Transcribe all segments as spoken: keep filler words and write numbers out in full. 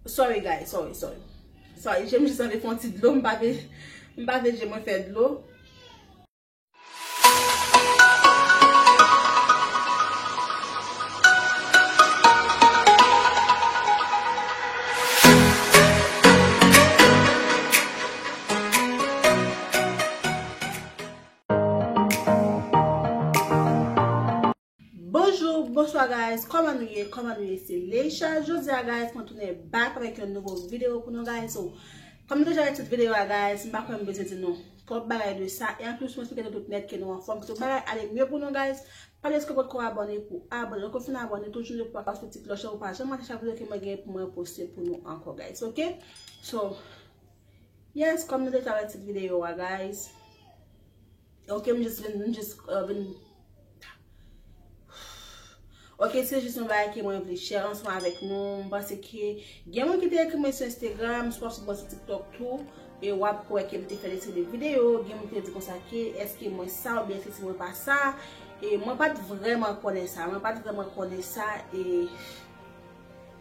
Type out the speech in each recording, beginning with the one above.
Sorry, guys, sorry, sorry. Sorry, je m jis anvi fè yon ti dlo, m pa vle, m pa vle je mwen fè dlo. Bonjou, bonswa guys, kòman nou ye? Kòman nou ye? Se Leisha. Jodi a guys, mwen tounen back avèk yon nouvo videyo pou nou guys. So, kòm nou deja wè tit videyo a guys, m pa kwè m bezwen di nou twòp bagay de sa. E anplis, mwen esplike nou tout nèt ke nou anfòm, ke tout bagay ale mye pou nou guys. Pa bliye si w potko abòne pou abòne. Lè w fin abòne, toujou nou pa pase ti klòch la pou w pa janm rate chak videyo ke mwen gen pou mwen poste pou nou ankò guys, oke? So, yes, kòm nou deja wè tit videyo a guys. Oke, m jis vin, m jis, uh, vin. Oke, se jis yon bagay ke mwen vle share ansanm avèk nou. M panse ke gen moun ki te ekri mwen sou Instagram, swa sou, sou TikTok tou, e w ap wè ke m te fè de seri de videyo, gen moun ki te di konsa ke èske mwen sa oubyen èske mwen pa sa. E mwen pa t vrèman konnen sa, mwen pa t vrèman konnen sa, e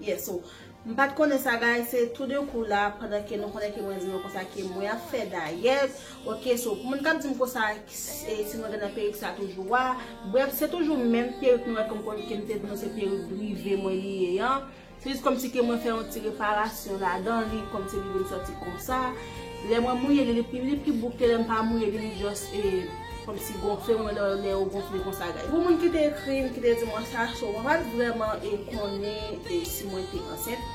Yeah, so, m pa t konnen sa, guys, se toudenkou la, pandan ke nou konnen ke mwen di nou konsa ke mwen ap fè dayèt, oke, so, pou moun k ap di m konsa, e, si mwen gen nan perik sa toujou a, brèf, se toujou menm perik nou wè kòm, kòm ke m te di nou se perik rive mwen li ye an. Se jis kòmsi ke mwen fè yon ti reparasyon ladan li, kòmsi li vin sòti konsa. Lè mwen mouye li, li pi, li pi bouke, lè m pa mouye li, li just, e, kòmsi gonfle, mwen lè, lè yo gonfle konsa, guys. Pou moun ki te ekri m, ki te di mwen sa, so, mwen pa t vrèman, e, konnen, e, si mwen te ansent.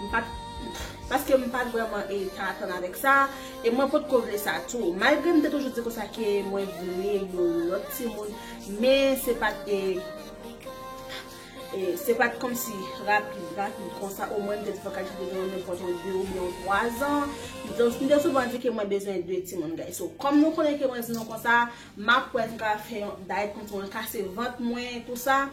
M pa t, paske m pa t vrèman, e, ka atann avèk sa. E mwen potko vle sa tou. Malgre m te toujou di konsa ke mwen vle yon lòt timoun, men se pa t, e, E se pa t kòmsi rapid, rapid konsa, omwen m te di fòk al chèche gen yon nenpòt yon de oubyen yon twa zan. M te, m te souvan di ke mwen bezwen de timoun, guys. So, kòm nou konnen ke mwen di nou konsa, m ap wè si m ka fè yon dayèt kòmsi mwen kase vant mwen, tou sa.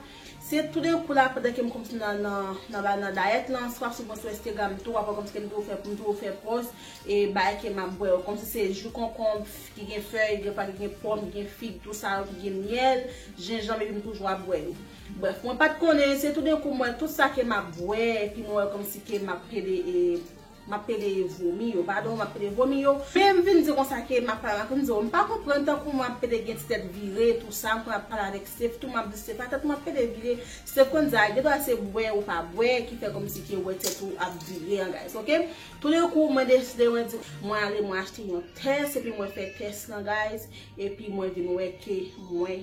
Se toudenkou la, pandan ke m kòmsi nan, nan, nan, nan dayèt lan, swa souvan sou Instagram tou, w ap wè kòmsi ke m toujou fè, m toujou fè pòz, e bagay ke m ap bwè yo. Kòmsi se ji konkonb ki gen fèy, gen pa ki gen pòm, gen fig, tou sa yo ki gen myèl, jenjanm, epi m toujou ap bwè yo. Brèf, mwen pa t konnen, se toudenkou m wè tout sa ke m ap bwè, epi mwen wè kòmsi ke m ap pede, e, m ap pede vomi yo, padon, m ap pede vomi yo. Men m vin di konsa ke m ap pale avèk m di, m pa konprann tankou m ap pede gen ti tèt vire, tou sa, m konn ap pale avèk Steph, tou m ap di Steph, a tèt mwen ap pede vire. Steph konn di, a, gendwa se bwè ou pa bwè, ki fè kòmsi ke ou wè tèt ou ap vire an, guys, oke? Toudenkou, mwen deside, mwen di, mwen ale, mwen achte yon tès, epi mwen fè tès lan, guys, epi mwen vin wè ke mwen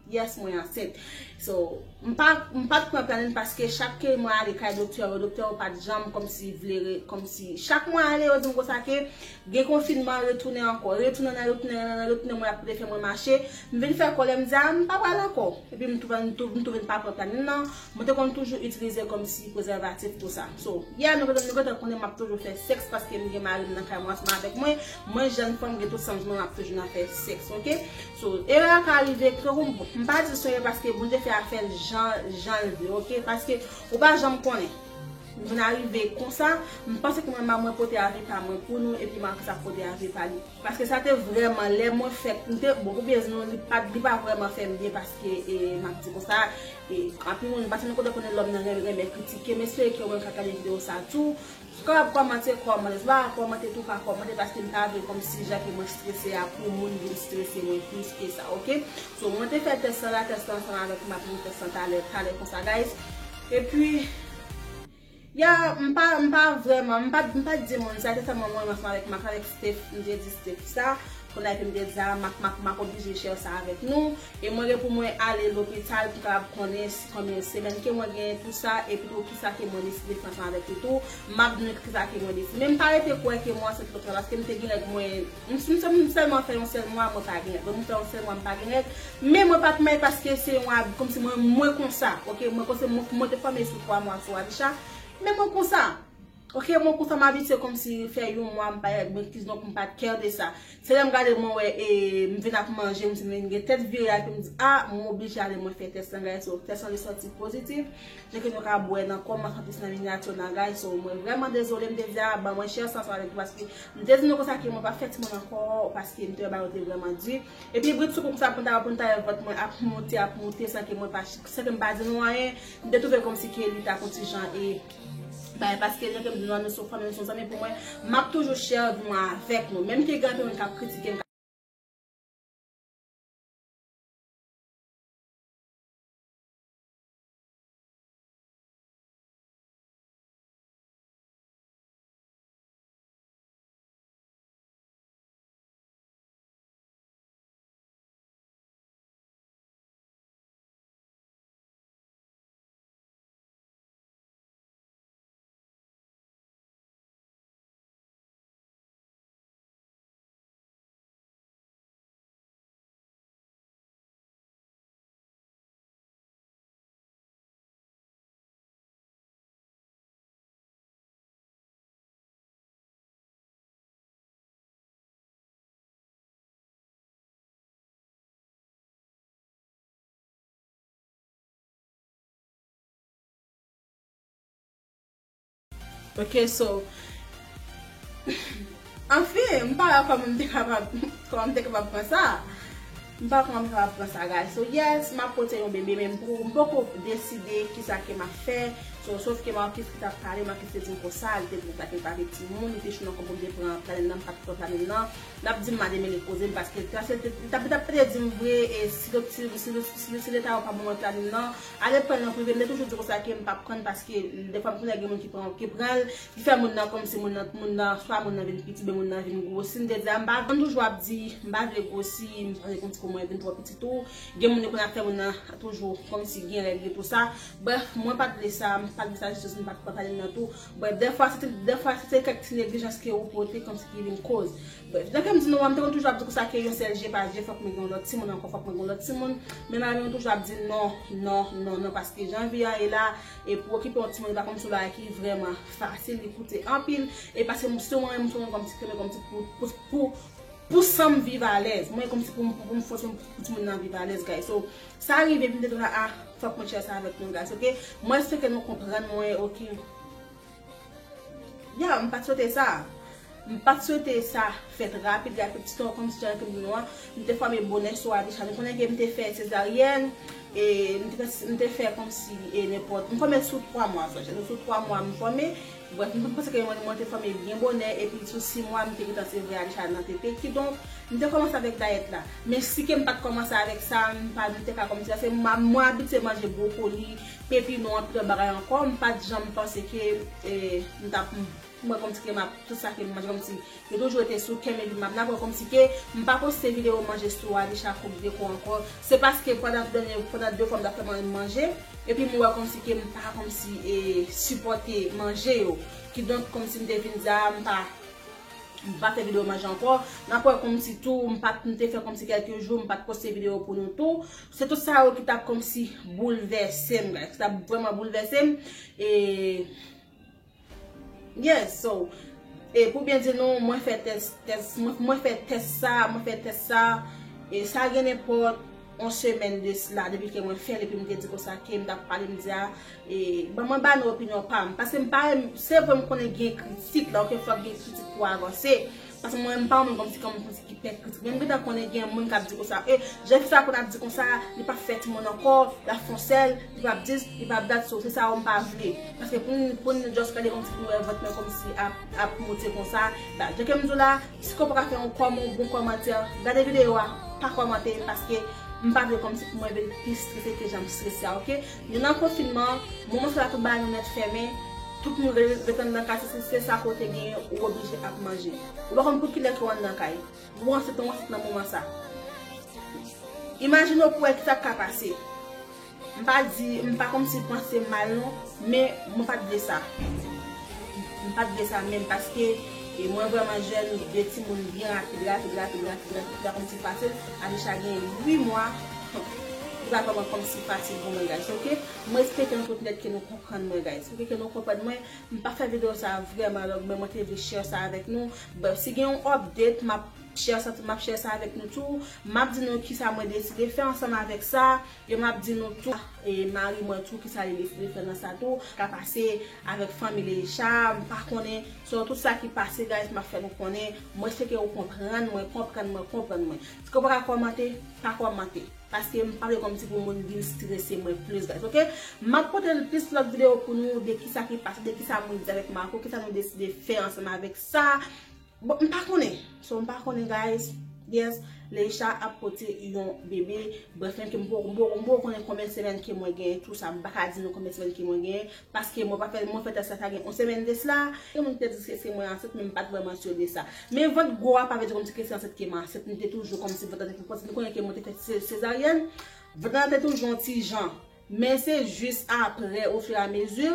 Yes, mwen ansent. So, m pa, m pa t pran planin paske chak ke mwen ale kay doktè yo, doktè yo pa t janm kòmsi vle re-, kòmsi chak mwen ale, yo di m konsa ke gen konfinman, retounen ankò, retounen, nan retounen, nan retounen, mwen ap rete fè mwen mache. M vin fè kòlè, m di, a, m pa pral ankò. Epi m touve, m tou-, m touve m pa pran planin nan. Mwen te konn toujou itilize kòmsi prezèvatif, tou sa. So, yeah, nou gentan, nou gentan konnen m ap toujou fè sèks paske m gen mari m nan kay mwen ansanm avèk mwen. Mwen, jèn fanm, gen tout santiman, m ap toujou nan fè sèks, oke? So, erè a ka rive, tankou m, m pa di se erè paske Bondye fè afè l jan, jan l vle, oke? Paske ou pa janm konnen. M vin arive konsa, m panse ke mwen, mwen pote avi pa mwen pou nou, epi Marcus ap pote avi pa li. Paske sa te vrèman, lè mwen fèk, m te, bon, pou byen di nou, li pa, li pa vrèman fè m byen paske, e, m ap di konsa, e, anpil moun, m pa santi kote konnen lòm nan renmen, renmen kritike, m espere ke w menm k ap gade videyo sa tou, si w kapab kòmante, kòmante, si w pa ka kòmante tou, pa kòmante, paske m pa vle kòmsi jan ke mwen strese a pou moun vin strese mwen plis ke sa, oke? So, mwen te fè tès lan la, tès lan ansanm avèk m ap vin tès lan talè, talè konsa, guys. Epi, Ya, m pa, m pa vrèman, m pa, m pa di moun sa, se sèlman mwen menm ansanm avèk Mak, avèk Steph, m te di Steph sa, kounye a epi m te di a, Mak, Mak, Mak oblije share sa avèk nou, e mwen gen pou mwen ale lopital pou m kapab konnen si, konbyen semèn ke mwen genyen tou sa, epi tou kisa ke mwen deside fè ansanm avèk li tou, m ap di nou kisa ke mwen deside. Men m pa rete kwè ke mwen ansent lopital, paske m te gen règ mwen, m, m, m sèlman fè yon sèl mwa, mwen pa gen règ. Mwen fè yon sèl mwa, m pa gen règ. Men mwen pa t mal paske se yon abi, kòmsi mwen, mwen konsa, oke? Mwen konsa, mwen, mwen te fòme sou twa mwa sou Avisha, men mwen konsa, oke? Mwen konsa, m abitye kòmsi fè yon mwa, m pa, mwen, kidonk, mwen pa t care de sa. Se lè m gade, mwen wè, e, m vin ap manje, m vin gen tèt vire, epi m di, a, mwen oblije ale, mwen fè tès lan, guys. So, tès lan te sòti pozitif. Jan ke nou ka wè nan kòmantè plis nan minyati nan, guys. So, mwen vrèman dezole, m te di, a, ban mwen share sa ansanm avèk nou, paske m te di nou konsa ke mwen p ap fè timoun ankò, paske m te wè bagay yo te vrèman di. Epi, britsoukou konsa, pou n ta, pou n ta wè vant mwen ap moute, ap moute, san ke mwen pa, san ke m pa di nou anyen, m te twouve kòmsi ke li ta konn ti jan, e, Paske jan ke m di nou an, nou se yon fanmi, nou se yon zanmi pou mwen, m ap toujou share vi mwen avèk nou. Menm ke gen anpil moun k ap kritike m, Ok, so, anfen, m pa wè kòman m te kapab, kòman m te kapab pran sa. M pa wè kòman m kapab pran sa, guys. So, yes, m ap pote yon bebe, men m poko, m poko deside kisa ke m ap fè. So, sof ke Marcus ki t ap pale, Marcus te di m konsa, li te di m sa ke l pa vle timoun, li te chou nan kòb pou m te pran planin nan, m pa t pran planin nan. L ap di m mande men li koze m, paske l t ap, li t ap, li t ap pede di m vre, e si, si, si, si, si leta yo pa ban mwen planin nan, ale pran l nan prive, m te toujou di konsa ke m p ap pran l, paske defwa m konnen gen moun ki pran, ki pran l, ki fè moun nan kòmsi moun nan, moun nan, swa moun nan vin piti, oubyen moun nan vin gwosi. M te di a, m pa, m toujou ap di, m pa vle gwosi, m pa vle kòmsi pou mwen vin twò piti tou. Gen moun yo konn ap fè moun nan toujou kòmsi gen règ e tou sa. Brèf, mwen pa t vle sa, m pa t vle sa, jis m pa t pran planin nan tou. Brèf, defwa se te, defwa se te kèk ti neglijans ke ou pote kòmsi ki vin koz. Brèf, jan ke m di nou an, m te konn toujou ap di konsa ke yon sèl je pa je, fòk mwen gen yon lòt timoun ankò, fòk mwen gen yon lòt timoun. Men mari m toujou ap di non, non, non, non, paske jan vi an ye la, e pou okipe yon timoun, e pa kòmsi yon bagay ki vrèman fasil, li koute anpil. E paske m, si mwen, m se yon kòmsi ke mwen kòmsi pou, pou, pou, pou san m viv alèz. Mwen kòmsi pou, pou, pou m fòse pou timoun nan viv alèz, guys. So, sa rive, m te di, ah, fòk mwen share sa avèk nou, guys, ok? Mwen espere ke nou konprann mwen, ok? Ya, m pa t swete sa. M pa t swete sa fèt rapid, rapid, sitou kòmsi jan ke m di nou an, m te fòme bonè sou Adisha. Nou konnen ke m te fè sezaryèn, e m te fè, m te fè kòmsi, e nenpòt. M fòme l sou twa mwa, sa, sou twa mwa m fòme. Brèf, m panse ke mwen, mwen te fòme byen bonè, epi sou sis mwa, m te gentan sevre Adisha nan tete. Kidonk, m te kòmanse avèk dayèt la. Men si ke m pa t kòmanse avèk sa, m pa, m te ka kòmsi, paske m, mwen abitye manje bwokoli, pepino, anpil lòt bagay ankò, m pa t janm panse ke, e, m t ap, m wè kòmsi ke m ap, tout sa ke m manje kòmsi, yo toujou rete sou kè m, epi m ap, n ap wè kòmsi ke m pa poste videyo manje sou Adisha Cook Déco ankò. Se paske pandan dènye, pandan de fwa m t ap fè man-, manje, epi m wè kòmsi ke m pa kòmsi, e, sipòte manje yo. Kidonk, kòmsi m te vin di a, m pa, m pa fè videyo manje ankò. N ap wè kòmsi tou, m pa t, m te fè kòmsi kèlke jou, m pa t poste videyo pou nou tou. Se tout sa yo ki t ap kòmsi boulvèse m, guys. Ki t ap vrèman boulvèse m. E, yes, so, e pou byen di nou, mwen fè tès, tès, mwen, mwen fè tès sa, mwen fè tès sa, e sa gen nenpòt yon semèn de sila, depi ke mwen fè l, epi m te di konsa ke m t ap pale, m di a, e, ban mwen ba nou opinyon pa m. Paske m pa, se vre m konnen gen kritik, la, ok, fòk gen kritik pou avanse. Paske mwen, m pa yon moun kòmsi, kòmsi ki pè kritik. Men m gentan konnen gen moun k ap di konsa, e, jan fi sa konn ap di konsa, li p ap fè timoun ankò, l ap fè yon sèl, li p ap dis, li p ap dat, so, se sa yo m pa vle. Paske pou n, pou n just gade kòmsi pou n wè vant mwen kòmsi ap, ap monte konsa. Ba, jan ke m di w la, si ke w pa ka fè yon kòm-, yon bon kòmantè, gade videyo a, pa kòmante, paske m pa vle kòmsi pou mwen vin pi strese ke jan m strese a, ok? Nou nan konfinman, moman sa la tout bagay nou nèt fèmen, tout moun re-, ret anndan kay, se, se, se sa kote genyen ou oblije ap manje. Ou pa konn pou kilè ke w anndan kay. Ou ansent, ou ansent nan moman sa. Imajine w pou wè kisa k ka pase. M pa di, m pa kòmsi panse mal non, men mwen pa t vle sa. M pa t vle sa menm paske, e, mwen vrèman jèn, de timoun byen rapid, rapid, rapid, rapid, rapid, li pa kòmsi fasil. Adisha gen uit mwa, li pa vrèman kòmsi fasil pou mwen, guys, ok? Mwen espere ke nou tout nèt ke nou konprann mwen, guys, ok? Ke nou konprann mwen, m pa fè videyo sa vrèman long, men mwen te vle share sa avèk nou. Brèf, si gen yon update, m ap share sa tou, m ap share sa avèk nou tou. M ap di nou kisa mwen deside fè ansanm avèk sa. E m ap di nou tou, e mari mwen tou, kisa li deside fè nan sa tou. Ka pase avèk fanmi Leisha, m pa konnen. So, tout sa ki pase, guys, m ap fè nou konnen. Mwen espere ou konprann mwen, konprann mwen, konprann mwen. Si w pa ka kòmante, pa kòmante. Paske m pa vle kòmsi pou moun vin strese mwen plis, guys, ok? M ap pote plis lòt videyo pou nou de kisa ki pase, de kisa mwen di avèk Marco, kisa nou deside fè ansanm avèk sa. Bon, m pa konnen. So, m pa konnen, guys. Yes, Leisha ap pote yon bebe. Bref, menm ke m poko, m poko, m poko konnen konbyen semèn ke mwen genyen, tou sa. M pa ka di nou konbyen semèn ke mwen genyen. Paske mwen pa fè, mwen fè tès la, sa gen yon semèn de sila. Gen moun ki te di ke se mwen ansent, men m pa t vrèman si de sa. Men vant gwo a pa vle di kòmsi ke se ansent ke m ansent. M te toujou kòmsi vant la te fè pòz. Nou konnen ke mwen te fè se-, sezaryèn. Vant la te toujou yon ti jan. Men se jis apre, ofiramezi,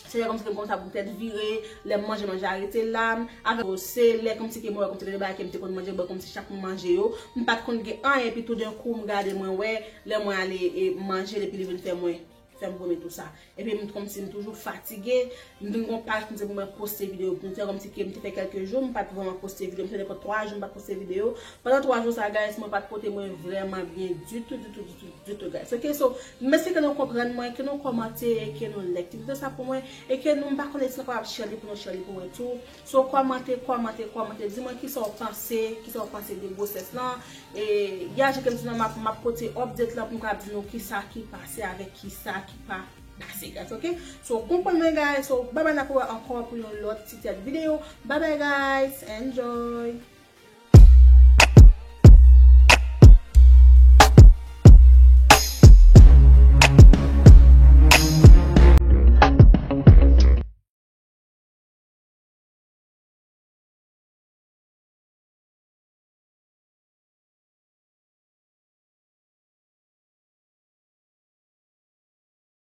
se lè kòmsi ke m kòmanse ap tèt vire, lè m manje, manje a rete la, avèk se lè kòmsi ke mwen wè kòmsi gen de bagay ke m te konn manje, bon, kòmsi chak m manje yo, m pa t konn gen anyen, epi toudenkou m gade mwen wè, lè mwen ale e manje l, epi li vin fè mwen, fè m vomit tou sa. Epi m kòmsi m toujou fatige, m vin gon paj kòmsi pou mwen poste videyo pou m fè kòmsi ke m te fè kèlke jou, m pa t vrèman poste videyo, m fè nenpòt twa jou m pa t poste videyo. Pandan twa jou sa, guys, mwen pa t pote mwen vrèman byen ditou, ditou, ditou, ditou, guys. Ok, so, m espere ke nou konprann mwen, ke nou kòmante, e ke nou like videyo sa pou mwen, e ke nou, m pa konnen si nou kapab share li pou nou, share li pou mwen tou. So, kòmante, kòmante, kòmante, di mwen kisa w panse, kisa w panse de gwosès lan. E, ya, jan ke m di nou, m ap, m ap pote update lan pou m kapab di nou kisa ki pase avèk kisa ki pa pase, guys, ok? So, konprann mwen, guys. So, bye bye, n ap wè ankò pou yon lòt ti tèt videyo. Bye bye, guys. Enjoy.